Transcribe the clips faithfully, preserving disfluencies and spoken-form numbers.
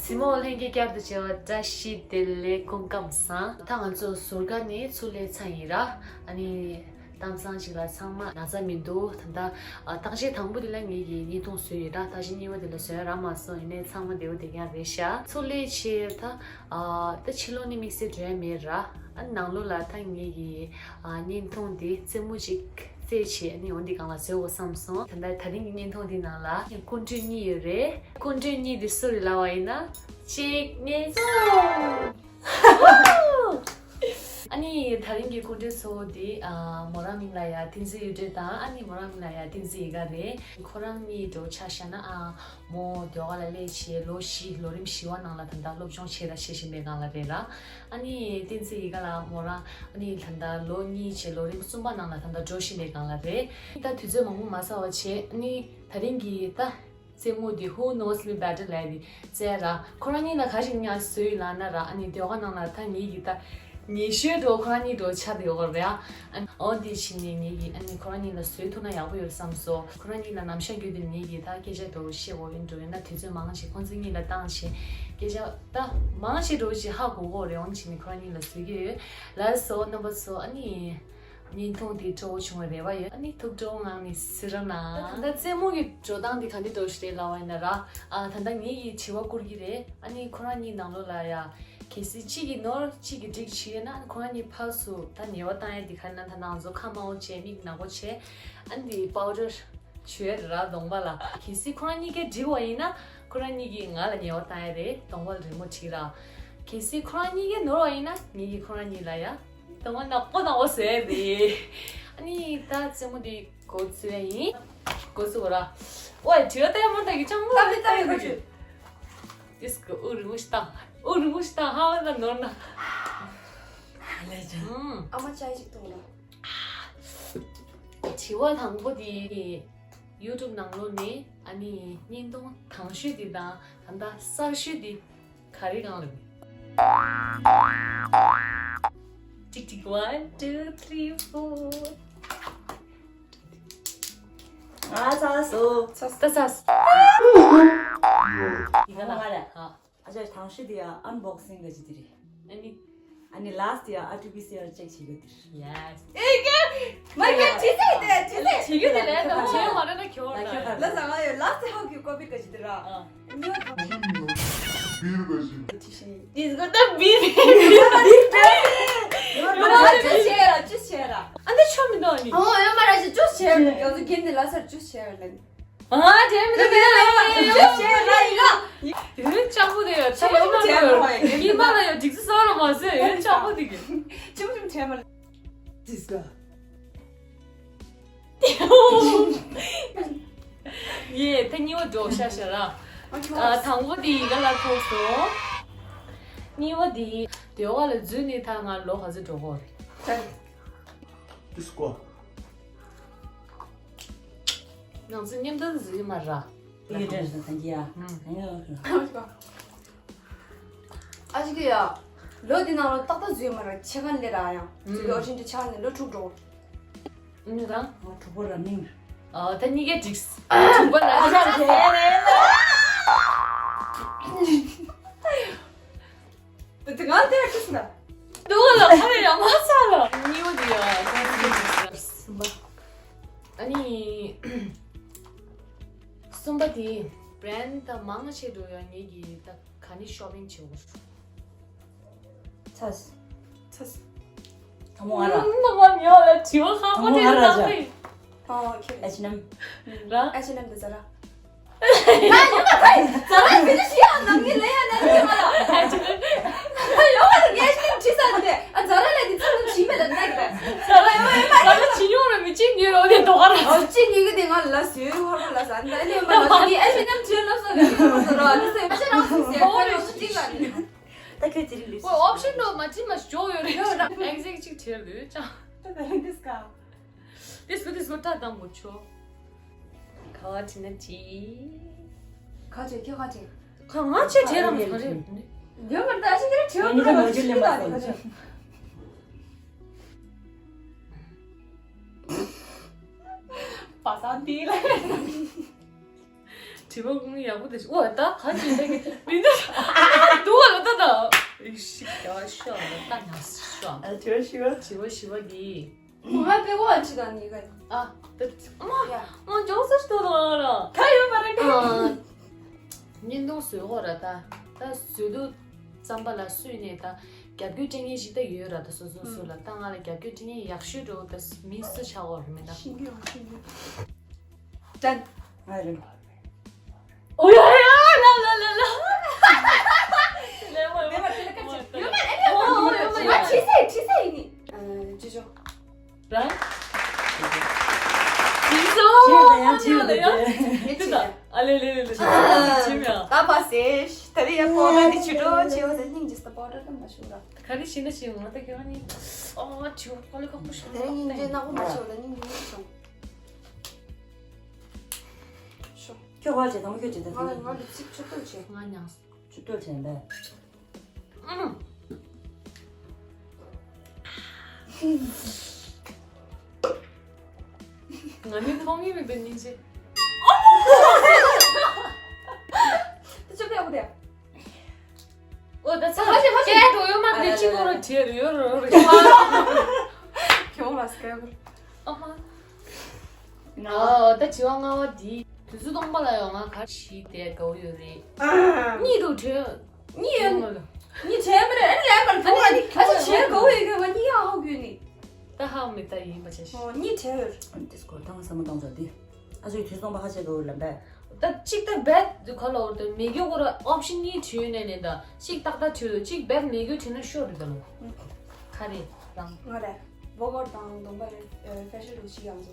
གཟིགས་མོ་ལྷན་རྒྱས་བསྐྱར་དུ་མཇལ་བ་བཀྲ་ཤིས་བདེ་ལེགས། སྐུ་ཁམས་བཟང་། ད་ང་ཚོ་ཟུར་བཀག་ནས་ཚུར་སླེབས་ཚར་ཡིན་ར། ཨ་ནི་གཏམ་བཟང་ཅིག་ལ་ཚང་མ་ན་ཚ་མི་འདུག་ད་ལྟ་ཨ་བརྟག་དཔྱད་དང་པོ་དེ་ལ་ངེད་ཀྱིས་བརྙན་ཐུང་བཟོས་ཡོད་ར། བརྟག་དཔྱད་གཉིས་པ་དེ་ལ་བཟོ་ཡ་རག་མ་སོང་། ཡིན་ནའི་ཚང་མ་བདེ་པོ་བདེ་རྐྱང་རེད་ཤག་ཚུར་སླེབས་བྱས་ད་ཨ་ད་ཕྱི་ལོགས་ནས་དམིགས་བསལ་འགྲོ་ཡ་མེད་ར། ཨ་ནང་ལོགས་ལ་ད་ངེད་ཀྱིས་ཨ་བརྙན་ཐུང་འདི་རྩེད་མོ་ཅིག་རྩེད་བྱས། ཨ་ནི་འོ་འདི་སྒང་ལ་བཟོ་དགོས་བསམ་སོང་། ད་ལྟ་ད་རིང་གི་བརྙན་ཐུང་འདི་ནང་ལ་སྐུ་མགྲོན་གཉིས་ཡོད་རེད། སྐུ་མགྲོན་གཉིས་འདི་སུ་རེད་ལབ་པ་ཡིན་ན། གཅིག་གཉིས། ཨ་ནི་ད་རིང་གི་སྐུ་མགྲོན་ཚོ་འདི་ཨ་མོ་རང་མིང་ལ་ཡ་བསྟན་འཛིན་གཡུ་སྒྲོན་དང་། ཨ་ནི་མོ་རང་མིང་ལ་ཡ་བསྟན་འཛིན་ཡིད་དགའ་རེད། ཁོ་རང་གཉིས་འདྲ་ཆ་བཞག་ན་ཨ་མོ་ཟླ་དགའ་ལ་སླེབས་བྱས་ལོ་བཞི། ལོ་རིམ་བཞི་པ་ནང་ལ་ད་ལྟ་སློབ་སྦྱོང་བྱས་དང་བྱེད་བཞིན་པའི་སྒང་ལ་རེད་ར། ཨ་ནི་བསྟན་འཛིན་ཡིད་དགའ་ལགས་མོ་རང་ཨ་ནི་ད་ལྟ་ལོ་གཉིས་བྱས་ལོ་རིམ་གསུམ་པ་ནང་ལ་ད་ལྟ་འགྲོ་བཞིན་པའི་སྒང་ལ་རེད། ད་དུས་ཚོད་མང་པོ་མ་ཟ་བ་བྱས། ཨ་ནི་ད་རིང་གི་ད་རྩེད་མོ་འདི་Who Knows Me Better ལབ་ཡ་འདི་རྩེད་ར། ཁོ་རང་གཉིས་ལ་ག་ཞིག་ཉག་བཟོས་ཡོད་ལབ་ན་ར། ཨ་ནི་ཟླ་དགའ་ནང་ལ་ད་ངེད་ཀྱི་ད་ཉེ་ཤོས་འདྲ་ཁོ་རང་གཉིས་འདྲ་ཆགས་བསྡད་ཡོད་རེད་ཨ། ཨ་འོ་འདི་བྱས་ནས་ངེད་ཀྱིས་ཨ་ནི་ཁོ་རང་གཉིས་ལ་བཟོས་ཐུབ་ན་ཡག་པོ་ཡོད་བསམ་སོང་། ཁོ་རང་གཉིས་ལ་ནམ་ཞག་རྒྱུན་དུ་ངེད་ཀྱིས་ད་སྐད་ཆ་འདྲ་བཤད་དགོས་ཡིན་འགྲོ་ཡིན་ན། དུས་ཚོད་མང་ཆེ་ཁོང་ཚོ་གཉིས་ལ་བཏང་བྱས་སྐད་ཆ་ད་མང་ཆེ་འདྲ་ཞིག་ཧ་གོ་གི་རེད། འོ་འདི་བྱས་ནས་ཁོ་རང་གཉིས་ལ་བཟོས་ཀྱི་ཡོད། ལགས་སོ་རྣམ་པ་ཚོ། ཨ་ནི་བརྙན་ཐུང་འདི་སྤྲོ་བོ་བྱུང་བའི་རེ་བ་ཡོད། ཨ་ནི་ཐུགས་སྤྲོ་བོ་ངང་ནས་གཟིགས་རོགས་གནང་། ད་ལྟ་རྩེད་མོ་གི་འགྲོ་སྟངས་འདི་ག་འདྲ་འདྲ་ཞིག་རེད་ལབ་པ་ཡིན་ན་ར། ཨ་ད་ལྟ་ངེད་ཀྱིས་དྲི་བ་བསྐུར་གྱི་རེད། ཨ་ནི་ཁོ་རང་གཉིས་ནང་ལོགས་ལ་ཡ་གལ་སྲིད་གཅིག་གིས་ནོར་གཅིག་གིས་འགྲིག་བྱས་ན། ཁོ་རང་གཉིས་ཕར་ཚུར་ད་ཉེས་པ་བཏང་ཡ་འདི་ག་རེ་ན། ད་ང་ཚོ་ཁ་དམར་པོ་བྱས། མིག་ནག་པོ་བྱས། ཨ་ནི་པའུ་ཌར་བྱུག་ཡ་རེད་ར་གདོང་པ་ལ། གལ་སྲིད་ཁོ་རང་གཉིས་ཀས་འགྲིག་པ་ཡིན་ན་ཁོ་རང་གཉིས་ཀྱིས་ང་ལ་ཉེས་པ་བཏང་ཡ་རེད། གདོང་པ་ལ་རི་མོ་བྲིས་ར། གལ་སྲིད་ཁོ་རང་གཉིས་ཀས་ནོར་བ་ཡིན་ན་ངེད་ཀྱིས་ཁོ་རང་གཉིས་ལ་ཡ་གདོང་པ་ནག་པོ་ནག་པོ་བཟོ་ཡ་རེད། ཨ་ནི་ད་རྩེད་མོ་འདི་འགོ་བཙུགས་ཡ་ཡིན། འགོ་བཙུགས་ར། ཨོའི་དྲི་བ་ལྟ་ཡ་མ་ལྟ་གི་ཅང་མ་ལྟ་གི་ལྟ་གི་ལྟ་གི། ཏིས་ཀོ་དབུགས་རིང་པོ་ཞིག་བཏང་། དབུགས་རིང་པོ་ཞིག་བཏང་། ཧ་བ་ལ་ནོར་ན། ལས་ཅང་། ཨ་མ་ཅའི་ཅིག་གཏོང་ལ། དྲི་བ་དང་པོ་དེ་ཡུ་ཊུབ་ནང་ལོགས་ནས་ཨ་ནི་བརྙན་ཐུང་དང་ཤོས་དེ་དང་ད་ལྟ་གསར་ཤོས་དེ་ག་རེ་སྒང་ལ་ཡོད། ཅིག་ཅིག one two three four། ང་ཚ་སོ། ཚ་ཚ། ཡི་ག་ལ། ང་ལ། ཨ། ཨ་ཅག་དང་ཤོས་དེ་ཡ་ཨན་བོག་སིང་ག་ཅི་དེ་རེད། ཨ་ནི། ཨ་ནི་ལཱ་སི་ཊི་ཡ་ཨར་ཊི་པི་སི་ཨར་ཅེག་བྱེད་དགོས་དེ་རེད། ཡེ་སི། ཨེ་ཀ། མ་ཀ་ཅི་ཟེར་དེ་ཅི་ཟེར། བྱེད་རྒྱུ་དེ་ལས་དང་བྱེད་མ་རེད་ན་ཁྱོད་ལ་ཁྱོད་ལ། ལ་ཟ་ང་ཡོད་ལཱ་སི་ཊི་ཧའོ་ཀྱི་ཀོ་བིད་ག་ཅི་དེ་ར། ཨ། ཉོ་ཐོ། བིར་ག་ཅི། དེ་ཟིག་ད་བིར། བིར་བིར། ཡོད་མ་རེད། ཅུས་བྱེད་ར་ཅུས་བྱེད་ར། ཨ་ནི་ཆོ་མི་འདུག་ཨ་ནི། ཨོ་ཡོད་མ་རེད། ཅུས་བྱེད་ར། ཡོད་ཚོ་རྒན་དེ་ལ་སར་ཅུས་བྱེད་ར་ལ་ནི། ཨ་དྲན་མི་འདུག་དེ་ལ་ཡོད་ཅུས་བྱེད་ར་ཡིན་ལ། ཡོད་ཅག་པོ་དེ་ཡོད་ཅག་པོ་དེ་ཡོད། ཉི་མ་ལ་ཡོད་འགྲིག་སོ་སོ་ལ་མ་ཟོས་ཡོད་ཅག་པོ་དེ་གི། ཅུང་ཅུང་བྱེད་མ་ལ། ཏིས་ཀ། ཡེ་ད་གཉིས་པ་འགྲོ་ཤ་ཤ་ར། ཨ་དང་པོ་དེ་ཡི་ག་ལ་ཐོག་སོང་། གཉིས་པ་དེ་ཟླ་དགའ་ལ་འཛུལ་ནས་ད་ང་ལོ་ག་ཚོད་འགྲོ་གོ་རེད། ཏིས་ཀོ། ང་ཚོ་མཉམ་དུ་འཛུལ་མ་ར། ཡི་དྲན་སོང་ད་གི་ཡ། ཨ་ཡོ། ཨ་ཅག་གི་ཡ། ལོ་འདི་ནང་ལོ་ཏག་ཏག་འཛུལ་མ་ར་ཆེ་ཁན་ལེ་ར་ཡང་། ཨུམ། འཛུལ་གི་ཨོ་ཆེན་ཏི་ཆ་ནི་ལོ་དྲུག་འགྲོ། ཨུམ་རང་། ང་དྲུག་པོ་ར་མིང་། ཨ་ད་གཉིས་ཀའི་འགྲིགས། དྲུག་པོ་ར་ཨ་ཆ་ཆེ་རེད། དེ་ང་དེ་ཅི་ཟེར། དུ་བ་ལ་ཁ་ཡ་མ་ཚ་ལ། གཉིས་པ་དེ་ཡ་ད་གཉིས་ཀའི་འགྲིགས། གསུམ་པ། ཨ་ནི། གསུམ་པ་དེ་བྷི་རེན་ཌི་ད་མང་ཆེ་འགྲོ་ཡ་ངེད་ཀྱི་ད། ག་ནས་ཤོ་པིང་བྱེད་དགོས། ཚས། ཚས། དང་པོ་ང་ར། ཨ་མ་ཉོ་ལ་དྲི་བ་ཁག་པོ་དེ་རེད་ད། ཨོ་ཁེ། ཨེཆ་ཨེན་ཨེམ། ར། ཨེཆ་ཨེན་ཨེམ་དེ་ཛ་ར། ང་ཉོ་མ་ཁ་ཡི་ཛ་ར་ཕི་ནི་ཤི་ཡང་ནམ་ངའི་ལས་ཡ་ན་ནི་མ་ལ། ཨེཆ་ཨེན་ཨེམ། ཡོ་མ་ལ་ངས་ཤི་ནི་བྲིས་ས་དེ་ཨ་ཛ་ར་ལས་དེ་ཚང་མ་བྲིས་མེད་ལ་ན་གི་ད། ཛ་ར་ཡོ་མ་ཡོ་མ་ཛ་ར་ཅི་ཉོ་ར་མི་ཅི་ཉོ་ར་ཨོ་དེ་དོ་ག་ར། ཨོ་ཅི་ཉོ་གི་དེ་ང་ལ་ཟོས་ཧོར་ལ་ཟ་ནི་ད་ཨེ་ནི་ཡོ་མ་ལ་ཟ་ནི་ཨེཆ་ཨེན་ཨེམ་བྲིས་ལ་ཟ་ནི་ཡོ་མ་ཟ་ར་དེ་ཟེར་ཅི་རང་སུ་ཟེར་ཁོ་ཡོ་སུ་ཅི་ལ་ནི། ད་ཁྱོད་ཅི་རིགས་ལུས། ཨོ་ཨོབ་ཤན་ནོ་མ་ཅི་མ་ཞོ་ཡོད་རེད། ཡོད་ར། ཨེག་ཟེག་ཅིག་བྲལ་ལུས་ཅང་། ད་ད་རིང་དིས་ཀ། དིས་ཀ་དིས་ཀ་ད་དང་མོ་ཆོ། ཁ་བ་ཅི་ན་ཅི། ཁ་ཅེ་ཁྱོད་ཁ་ཅེ། ཁ་ང་ཅེ་བྲལ་རམ་ཚ་རེད། ཡོད་མ་ད་ཞིག་རེད་བྲལ་མ་རེད་ཁ་ཅེ། པ་སངས་ཏི་ལ། དྲི་བ་ཀུན་ཡག་པོ་དེ་ཤི། ཨོ་ད་ག་ཅི་ད་གི་མི་འདུག་འདུག་ལ་ད་ད། ཤི་ཀ་ཤོ་ད་ད་ན་ཤོ། ཨ་དྲི་བ་ཤི་བ། དྲི་བ་ཤི་བ་གི། ང་པེ་ཝ་ཅི་ད་ནི་ག་ཨ་ད་ཨ་མ་ཡ་ང་ཇོ་སི་ཏོ་ད་ར་ཁ་ཡོད་མ་རེད། ཨ་བརྙན་ཐུང་བཟོས་ཧོ་ར་ད་ད་བཟོས་དུས་རྩམ་པ་ལ་བསུས་ནས་ད་རྒྱབ་སྐྱོར་སྤྲད་མཁན་ཞིག་ད་ཡོད་ར། ད་སོ་སོ་སོ་ལ་ད་ང་ལ་རྒྱབ་སྐྱོར་སྤྲད་མཁན་ཡག་ཤོས་འགྲོ་ད་མི་སུ་ཆགས་ཧོ་ར་མི་ད། ཤིང་གི་ཡོང་ཤིང་གི། ཅན། ང་རེད། ཨོ་ཡ་ཡ་ལ་ལ་ལ་ལ། ལེ་མ་ལེ་མ་དེ་ལ་ཀ་ཅི། ཡོད་མ་ཨེ་ཡོད་མ་ཡོད་མ་ཡོད་མ་ཡོད། ཁྲི་སེ་ཁྲི་སེ་ཡིན་ནི། ཅི་ཅོ། རང་། ཁྲི་སེ། ཁྲི་སེ་ཡང་ཁྲི་སེ་ཡང་ཁྲི་སེ། ཨ་ལེ་ལེ་ལེ་ལེ། ཁྲི་སེ་ཡང་ཁྲི་སེ་ཡང་། ད་པ་སེ། ད་རེ་ཡ་པོ་ད་དེ་ཆུ་ཏོ་ཆེ་བ་ཟེར་སྙིང་རྗེ་ད་པོ་ད་ད་མ་ཤུ་ར། ག་རེ་ཤི་ན་ཤི་ང་ད་ཁྱོད་ནི། ཨོ་ཆུ་ཁོ་ལེ་ཁོ་ཁོ་ཤུ། དེ་སྙིང་རྗེ་ནག་པོ་མ་ཆེ་བ་ད་སྙིང་རྗེ་མ་ཤུ། ཤོ། ཁྱོད་ཧ་ཅེ་དང་ཁྱོད་ཅེ་ད་ང་ང་ལི་ཚིག་ཆུ་ཏོ་ཆེ། ང་ཉང་། ཆུ་ཏོ་ཆེ་འདི། ཨུམ། ང་མི་མཐོང་ངེས་མེད་པའི་སྙིང་རྗེ། ད་ཆུ་ཕེ་ཨོ་དེ། ཨོ་ད་ཚ། ཧ་ཅེ་ཧ་ཅེ། ཀྱེ་འགྲོ་ཡོད་མ་རེད། ཅི་གོ་ར་ཁྱེར་ཡོད་ར་ར། ཁྱོད་ལ་སྐད་པར། ཨ་ཧ། ཨ་ད་བྱི་བ་ལྔ་བ་འདི། དུས་ཚོད་སྟོང་པ་ལ་ཡོང་ང་ག་ཞིག་དེ་དགའ་བོ་ཡོད་རེད། གཉིད་འདུག་བྲོས། གཉིད་ཡོད། གཉིད་བྲལ་མ་རེད། ཨ་ནི་ལན་པར་ཐོག་ཨ་ནི་ཨ་ཅེ་བྱས་དགའ་བོ་ཡོད་གི་ང་གཉིད་ཡག་ཧོ་གྱོད་ནི། ད་ཧ་མི་ད་ཡིན་པ་བྱས་ཤིག་ཨོ་གཉིད་བྲལ་ཡོད། ཨ་ནི་ཏིས་སྐོར་ད་ང་བསམ་བློ་གཏོང་ཚར་དེ། ཨ་ཅེ་དུས་སྟོང་པ་ཧ་ཅེ་དགའ་བོ་ལ་འབད། ད་གཅིག་ད་བེད་ག་ལ་འོར་ད་མེ་གི་གོ་ར་ཨོབ་ཤན་གཉིས་བྲིས་ཡོད་ནས་ནས་ད་གཅིག་ཏག་ཏག་བྲིས་ཡོད། གཅིག་བེད་མེ་གི་བྲིས་ན་ཤོར་རེད་ད་ལོ། ཁ་རེད་རང་། ང་རེད། བོ་གོར་དང་གདོང་པ་རེད། ཨ་ཕེ་ཤན་རུ་ཆི་ཡང་ཟོ།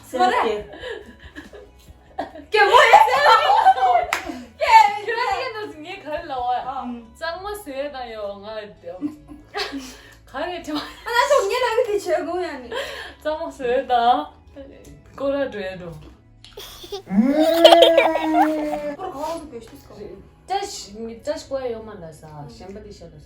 སེམས་སྐྱིད། སྐྱིད་པོ་ཡོད། སྐྱིད་པོ་ཡོད། ཁྱོད་རང་ངས་ག་རེ་ལབ་པ། ཨ། གཙང་མ་བཟོས་དང་ཡོད་ང་། ག་རེ་དྲི་བ། ཨ་ན་ཚོ་ངས་ལབ་གི་དེ་བྱེད་དགོས་ཡ་ནི། གཙང་མ་བཟོས་དང་། སྐོར་ར་འགྲོ་ཡ་འགྲོ། སྐོར་ག་བ་ཚོ་བེད་སྤྱོད་ག་རེ། བཀྲ་ཤིས་བཀྲ་ཤིས་པོ་ཡ་ཡོད་མ་ལ་ས་གཞན་པ་དེ་ཤ་ལ་ས།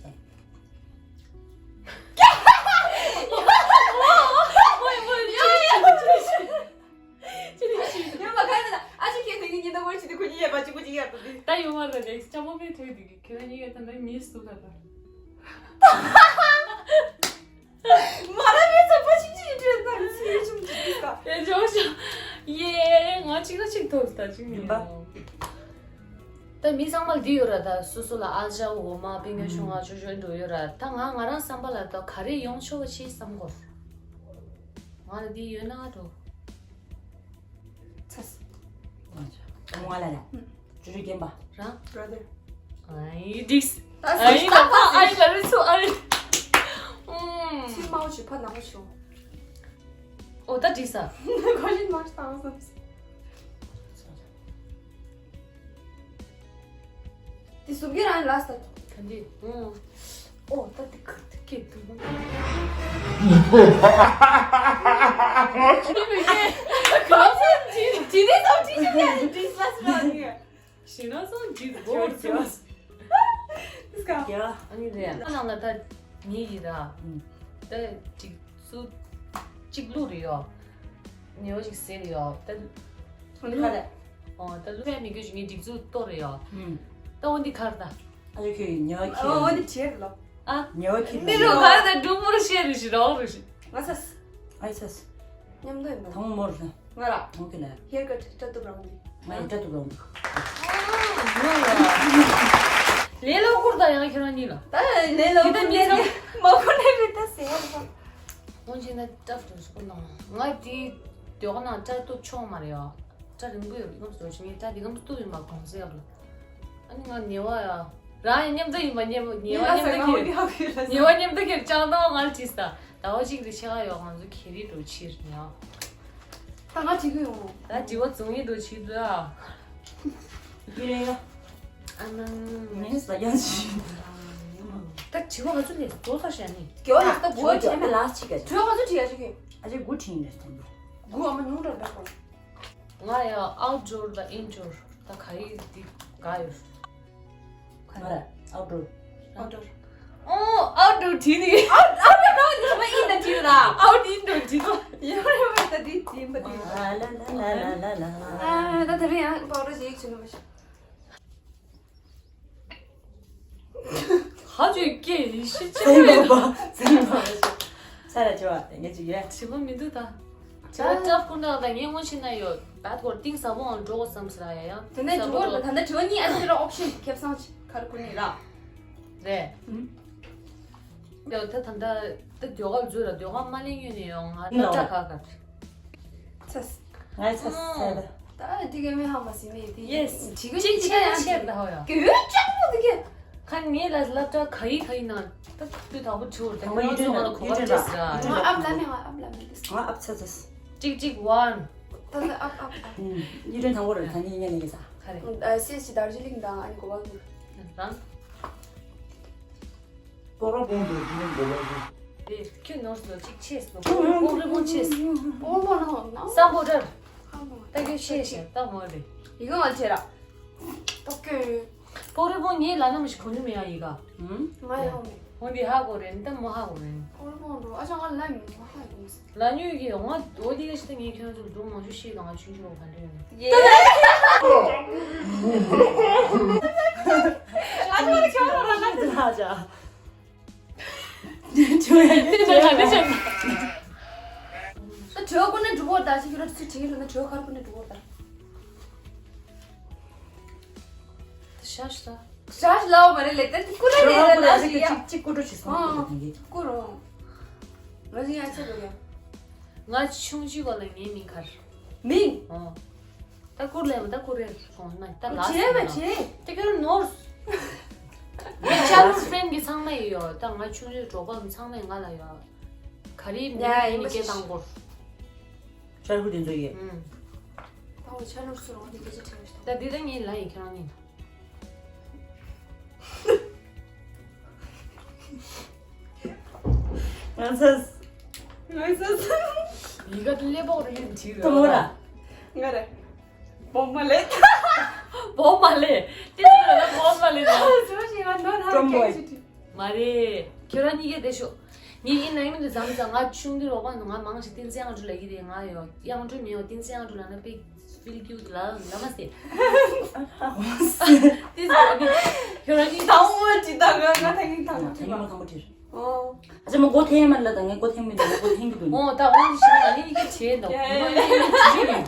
ཡོད་མ་ག་རེ་ན་ཨ་ཅེ་ཁྱེད་དེ་གི་ཉིན་ད་ངོ་ཅི་དེ་ཁོ་གཉིས་ཡ་པ་གཅིག་པོ་གཅིག་ཡ་པ་དེ། ད་ཡོད་མ་རེད་ལེགས་ཅ་མོ་པའི་ཐོས་དེ་གི་ཁྱོད་གཉིས་ཡ་ད་ནི་མི་སུ་ལ་ད། མ་ར་མེད་ཚ་པ་ཅིག་ཅིག་འདྲེན་ད་ཚེ་ཆུང་ཅིག་ག་ཡེ་ཇོ་ཤ་ཡེ་ང་གཅིག་ལ་གཅིག་ཐོབ་ད་ཅིག་ཡིན་པ། ད་མི་ཚང་མ་ལ་འདི་ཡོད་ར། ད་སོ་སོ་ལ་ཨ་ཅག་འོ་མ་པིང་ཡ་ཆུང་ང་ཆུང་ཆུང་འགྲོ་ཡོད་ར། ད་ང་ང་རང་བསམ་པ་ལ་ད་ག་རེ་ཡོང་ཆོག་པ་ཞིག་བསམ་གོ། ང་ལ་འདི་ཡོད་ན་འགྲོ། ཚ། ང་ལ་ལ། ཅུ་ཅུ་རྒན་པ། རང་། brother། ཨའི་འགྲིགས། ཨའི་ལ་ཨའི་ལ་རུ་ཚུ་ཨའི། ཚིག་མའོ་ཆུ་ཕ་ནང་ཆུ། ཨོ་ད་འགྲིགས་ས། གོ་ཤིན་མ་ཤི་ཏང་སམ། དེ་སུབ་གི་རང་ལ་ས། ག་འདི། ཨོ་ད་དེ་ཁ་དེ་ཀེ་དུ། ག་ས་ཅི་ཅི་ནས་སོང་ཅི་ཅི་ཡ་ཅི་ལ་ས་ནི། ཞེ་ན་སོང་ཅི་གོ་ཅི་ལ་ས། ཡ། ཨ་ནི་རེད། ཨ་ནང་ལ་ད་ངའི་ཡི་ར། ད་ཅིག་སུ་ཅིག་ལུ་རེ་ཡོ། ཉེ་བ་ཞིག་ཟེར་ཡོད། ད་ལུ་ཁ་ལ། ཨོ་ད་ལུ་ཡ་མི་དགོས་ཞུ་ངའི་སྒྲིག་འཛུགས་གཏོར་ཡོད། ད་འོ་འདི་ཁར་ད། ཨ་ཅེ་ཁྱོད་ཉེ་བ་ཁྱེད། ཨོ་འདི་བྱེད་ལོ། ཨ། ཉེ་བ་ཁྱེད་འདི་ལོ་ག་ད་འབྲུག་མོར་བཤད་རེ་ཞིག་རོགས་རེ་ཞིག་ང་ཚ། ཨ་ཡི་ཚ། མཉམ་དུ་ཡིན་པ། དང་མོར་ལ། ང་ར། དང་གི་ལ། ཧེར་ཀཊ་སྐྲ་གཏུབ་རང་འདི། ང་ཡི་སྐྲ་གཏུབ་རང་འདི། ལས་ལོ་ཁུར་ད་ཡང་ཁྱེད་རང་གཉིས་ལ། ད་ལས་ལོ་ཁུར་ལས་ལོ་མ་ཁུར་ནས་རེད་ད་ཟེར་བ། འོན་ཅིག་ན་སྐྲ་གཏུབ་སྐུ་ནང་ང་དེ་དེ་ག་ནང་སྐྲ་གཏུབ་ཆོག་མ་རེད་ཨ། སྐྲ་རིང་པོ་ཡོད་རེད་ངམ་སོ་ཆུང་ངའི་སྐྲ་དེ་ངམ་སྟུག་ཡོད་མ་གོང་ཟེར་ཡབ་ལ། ཨ་ནི་ང་ཉེ་བ་ཡ། རང་ཡང་མཉམ་དུ་ཡིན་པ་ཉེ་བ་ཉེ་བ་མཉམ་དུ་ཁྱེར། ཉེ་བ་མཉམ་དུ་ཁྱེར་ཅང་ཏོ་ང་ལ་བྲིས་ས། ཟླ་བ་གཅིག་རེ་ཕྱེད་ཀ་ཡོད་ང་ཚོ་ཁྱེར་རི་འགྲོ་ཕྱིར་ཉེ་བ། ད་ང་བྲིས་གི་ཡོང་། ད་བྲིས་བ་བཙོང་ཡི་འགྲོ་ཕྱིར་འགྲོ་ཨ། ཡིན་རེད་ཡ། ཨ་ནང་། ངས་ཟ་རྒྱང་ཞིག་ད་བྲིས་བ་ག་ཚོད་ལས་བཟོ་ས་བྱས་ནི། དགེ་བ་ཡོད་ད་དགུ་བ་བྱས་ནི་ལ་ཅིག་ག་བྲིས་བ་ག་ཚོད་བྲིས་ཡ་ཅིག་གི་ཨ་ཅེ་དགུ་བྲིས་ནས་དགུ་ཨ་མ་ཉུང་འདྲ་འདྲ་གོ། ང་ཡ་ཨའུ་ཌོར་དང་ཨིན་ཌོར་ད་ག་ཡི་འདི་ག་ཡོད། ང་ཨའུ་ཌོར། ཨའུ་ཌོར། ཨོ་ཨའུ་ཌོར་བྲིས་ནི། ཨའུ་ཨའུ་ཌོར་ནོ་ཉི་མ་ཨིན་ཌོར་བྲིས་ལ། ཨའུ་ཨིན་ཌོར་བྲིས་ཏོ། ཡོད་རེད་བ་ད་འདི། ཡིན་པ་དེ། ཨ་ལ་ལ་ལ་ལ་ལ། ཨ་ད་དེ་རིང་ཡང་པའོ་ཌར་ཞིག་བྱུང་ནི་མ་ཤེས། ཧ་ཅང་སྐད་ཤི་ཆེ་ཟིན་བ། པ་ཟིན་པ། ས་ར་ཅོ་བ་དེ་ངས་ཅིག་ཡོད། དྲི་བ་མི་འདུག་ད། དྲི་བ་སྐྲག་ཁུར་ན་ད་ངས་སྔོན་ཕྱིན་ན་ཡོད་ད་སྐོར་གཏིང་ཟབ་པོའང་འགྲོ་དགོས་བསམ་ཟེར་ཡ་ཡང་། དེ་ནས་དྲི་བ་ད་ལྟ་དྲི་བ་གཉིས་ཨ་ནི་ར་ཨོབ་ཤན་ཁེབས་སང་ཆི་ཁར་ཁུར་ནི་ར། རེད། ཡོད་ད་ད་ལྟ་ད་ཟློས་གར་འཛུལ་ར་ཟློས་གར་མ་ལེན་ཡོད་ནས་ཡོང་ང་སློབ་གྲྭ་ཁག་གར། ཚེས། ང་ཚེས་ཚེས་ད། ད་དེ་ག་མེད་ཧ་མ་སི་མེད་དེ། ཡེས། ཅིག་ཅིག་ཆེ་ཆེ་ད་ཧོ་ཡ། གི་ཡོད་ཅག་པོ་དེ་ག་ཁ་ངེད་ལ་སློབ་གྲྭ་ག་ཡི་ག་ཡི་ན་ད་དུས་དང་པོ་ཆུ་བོར་ད་ངེད་ཚོ་ང་ལ་གོ་བ་ཅེས་ཟ། ང་ཨབ་ལ་མེད་ང་ཨབ་ལ་མེད། ང་ཨབ་ཚེས་ཚེས། ཅིག་ཅིག་ཝན། ད་ད་ཨབ་ཨབ་ཨབ། ཡི་དྲན་དང་པོ་རེད་ད་ནི་ཡིན་ཡ་ནི་གི་ས། ཁ་རེད། སེས་ཀྱི་དར་ཇི་ལིང་དང་ཨ་ནི་གོ་བ་ལུ། རང་། པོ་རོ་པོང་དུ་དེ་ནི་མགོ་ལོག་གི། དེ་ཁྱོད་ནོར་སོ་གཅིག་ཆེས་སོ་པོ་རི་པོང་ཆེས། པོང་པོ་ནང་ནང་སམ་པོ་རར། ཧ་མོ། ད་ཁྱོད་ཤེས་ཤེས་ད་མོ་རེད། ཡི་ག་ང་ཆེ་ར། ཏོ་ཀེ། པོ་རི་པོང་ངའི་ལ་ན་མི་ཞིག་གོ་ནུ་མེ་ཡ་ཡི་ག་ང་ཡ་ཧོ་མེ། ཧོང་དེ་ཧ་གོ་རེད་ད་མོ་ཧ་གོ་རེད། པོ་རི་པོང་འགྲོ་ཨ་ཅག་ང་ལ་མི་མོ་ཧ་གོ་མི་སོ། ལ་ཉུལ་གྱི་འོང་ང་འོ་དེ་ག་ཞིག་ད་ངས་ཁྱོད་ཚོར་སྒྲུང་མང་ཤོས་ཤེས་དང་ང་ཆུང་ཆུང་ག་འདྲ་ཡོད་ནི། ཡེ། ཨ་ནི་ཁྱོད་རང་རང་ལ་ལ་ཅག་ཅོ་ཡ་ཅོ་ཡ། ད་གྲོད་ཁོ་ནས་འགྲོ་བར་ད་ཅི་ཁྱོད་རང་ཚུར་བྲིས་ལ་ན་གྲོད་ཁར་ཁོ་ནས་འགྲོ་བར་ད། ཤ་ཤ། ཤ་ཤ་ལའོ་མ་རེད་ལེ་ད་ཀུ་རེ་རེད་ད་ལ་ཞིག་ཡ། ཅིག་ཀུ་རུ་ཞིག་སོང་ཨ། ཀུ་རུ། ང་ཞིག་ཡ་ཆེ་རུ་ཡ། ང་ཆུང་ཆུང་བ་ལ་ངའི་མིང་གར། མིང་། ཨོ། ད་ཀུར་ལེ་མ་ད་ཀུར་རེ་སོང་ན་ད་ལ་སོང་ན། ད་ཀུར་ནོར། ངའི་ཆ་རུ་ཕྲེན་གི་ཚང་མ་ཡོད་ད་ང་ཆུང་ཆུང་གྲོགས་པོ་ཚང་མས་ང་ལ་ཡོད། ག་རེ་མིང་ཡ་ཡིན་མི་སྐད་བཏང་སྐོར། ཤར་ཁུ་དེ་ཚོ་ཡིན། ཨུམ། ད་འོ་ཆ་ལུགས་སུ་རོང་དེ་སྐད་ཆ་དྲན་ཞིག་ད་འདི་ད་ངའི་ལ་ཡི་ཁྱེད་རང་ཡིན། ང་ཚོས། ང་ཚོས། ཡི་ག་དུ་ལེ་པོ་རུ་ཡིན་གྱི་རེད། ཏོ་ར། ང་རེ། བོ་མ་ལེ། བོ་མ་ལེ། ཏི་ཏི་ར་བོ་མ་ལེ་ན། ཙོ་ཞིག་ང་ནོ་ན་ཀྲོམ་བོ། སྐད་ཆ་དྲིས། མ་རེད། ཁྱོད་རང་གཉིས་ཀས་བསྡད་ཤོག་ངས་ཡིན་ན་ཡིན་མིན་དུ་མཚམས་མཚམས་ང་ཆུང་དུས་རོགས་པ་ནང་ང་མང་ཞིག་བསྟན་འཛིན་ཨང་གྲུ་ལ་ཡིན་རེད་ང་ཡོད་ཨང་གྲུ་མི་ཡོད་བསྟན་འཛིན་ཨང་གྲུ་ལ་ན་པེ་ཕིལ་ཀྱུ་ལ་ལ་མ་སེ། ཏིས་ཁྱོད་རང་གཉིས་དང་པོ་ཅི་ད་ང་ང་ཐང་གིན་དང་པོ་ཅི་མ་དང་པོ་ཅི། ཨོ། ཨ་ཅེ་མ་སྒོ་ཐེངས་མ་ལ་ད་ངས་སྒོ་ཐེངས་མི་འདུག་སྒོ་ཐེངས་གི་འདུག་ཨོ་ད་འོང་ཞིག་ང་ནི་ཡི་གེ་བྱས་འདུག་ཡ་ཡ་ཡ་ཡ།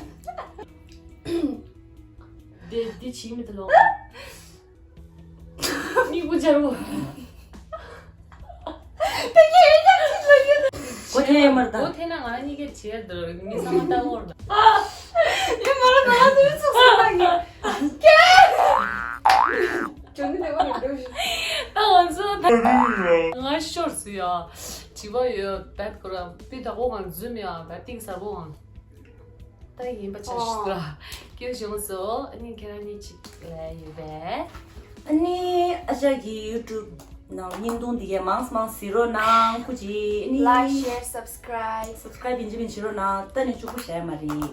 འདི་འདི་བྱིས་མི་ཐུབ་ལོ། མིག་བུ་འབྱར་བོ། སྒོ་ཐེངས་མར་ད། སྒོ་ཐེངས་ན་ང་གཉིས་ཀའི་བྱེད་དུ་མི་ཚང་མ་ལྟ་བོར་ན། ཡིན་མ་ར་ང་ཚོའི་ཚོགས་སུ་ལ་ཡིན། ཀྱེ། ཅོ་ནི་ལེ་བ་རེ་འདྲ་ཞིག་ད་ང་ཚོ་ད་ང་ཤོར་སུ་ཡ། བྱིས་པ་ཡོད་ད་ཁོ་ར་པི་ད་གོ་གང་འཛུམ་ཡ་ད་ཏིང་ཟབ་པོ་གང་། ད་ཡིན་པ་ཆ་ཞིག་ལ་སྐྱོ་བྱུང་སོང་། ཨ་ནི་ཁྱེད་རང་གཉིས་གཅིག་ལ་ཡོད་པས། ཨ་ནི་ཨ་ཅག་གི་ཡུ་ཊུབ་ནང་བརྙན་ཐུང་འདི་གས་མང་སུ་མང་སུ་གཟིགས་རོགས་གནང་ཁུ་ཅི། ཨ་ནི་Like, share, subscribe. སབ་སི་ཀ་རབ་ཡིན་གཅིག་མིན་གཅིག་བྱེད་རོགས་གནང་། ད་ནི་གཅིག་པུ་བྱས་མ་རེད། ཡ།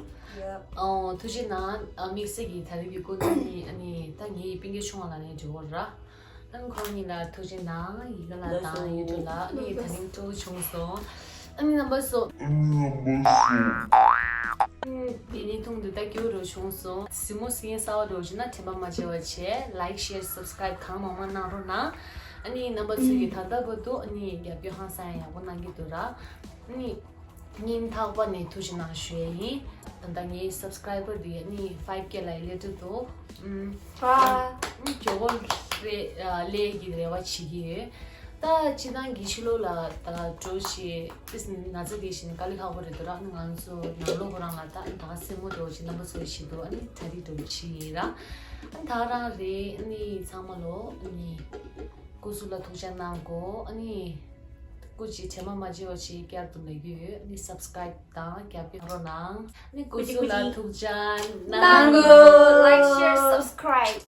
ཨོ་ཐུགས་རྗེ་གནང་། ཨ་དམིགས་བསལ་གྱི་ད་རེས་ཀྱི་སྐུ་མགྲོན་ནི་ཨ་ནི་ད་ངའི་སྤུན་ཀྱག་ཆུང་བ་ལ་ནི་འགྲིག་གོ་ར། ཨ་ནི་ཁོང་གཉིས་ལ་ཐུགས་རྗེ་གནང་། ཡི་ག་ལ་དང་ཡུ་ཊུབ་ལ་ཨ་ནི་ད་རིང་སྤྲོ་བོ་བྱུང་སོང་། ཨ་ནི་རྣམ་པ་ཚོ། ཨ་ནི་རྣམ་པ་ཚོ། ཨ་ནི་དེ་ནས་མཐོང་དུས་ད་སྐྱོ་རུ་བྱུང་སོང་། གཟིགས་མོ་གཟིགས་མཁན་གསར་པ་འདྲ་བོ་བྱུང་ན་དྲན་པ་མ་བརྗེད་པ་བྱས། Like, share, subscribe གང་མང་མང་གནང་རོགས་གནང་། ཨ་ནི་རྣམ་པ་ཚོ་གིས་ད་ལྟ་བར་དུ་ཨ་ནི་རྒྱབ་སྐྱོར་ཧང་སང་ཡག་པོ་གནང་གི་འདུག་ར། ཨ་ནི། སྙིང་ཐག་པ་ནས་ཐུགས་རྗེ་གནང་ཞུ་ཡས་ཡིན། ད་ལྟ་ངའི་སབ་སི་ཀ་རའི་བར་དེ་ནི་ཕའིབ་ཀེ་ལ་སླེབས་འགྲོ་འདུག་ཨུམ། ཨ། ཨུམ་མགྱོགས་པོ་རེད། ཨ་སླེབས་ཀྱི་རེ་བ་བྱེད་ཀྱི་ཡོད། ད་སྤྱིར་བཏང་གི་ཕྱི་ལོགས་ལ་ད་འགྲོ་བྱེད་ཏིས་ན་ཚ་དེ་བཞིན་དཀའ་ལས་ཁག་པོ་རེད་འདུག་ར། ང་ཚོ་ནང་ལོགས་ཁོ་རང་ལ་ད་ད་ག་སེར་མོ་འདྲ་བོ་ཞིག་རྣམ་པ་ཚོ་ཞིག་འདུག་ཨ་ནི་གྲ་སྒྲིག་འདྲ་བོ་བྱེད་ཀྱི་ཡིན་ར། ཨ་ནི་ད་ག་རང་རེད། ཨ་ནི་ཚང་མ་ལོ་ཨ་ནི་སྐུ་གཟུགས་ལ་ཐུགས་ཅག་གནང་གོ་ཨ་ནི། སྐུ་མཁྱེན། དྲན་པ་མ་བརྗེད་པ་ཞིག་བསྐྱར་དུ་ལབ་ཀྱི་ཡོད། ཨ་ནི་སབ་སི་ཀ་རའིབ་དང་རྒྱབ་སྐྱོར་རོགས་གནང་། ཨ་ནི་སྐུ་གཟུགས་ལ་ཐུགས་ཅག་གནང་གོ། Like, share, subscribe.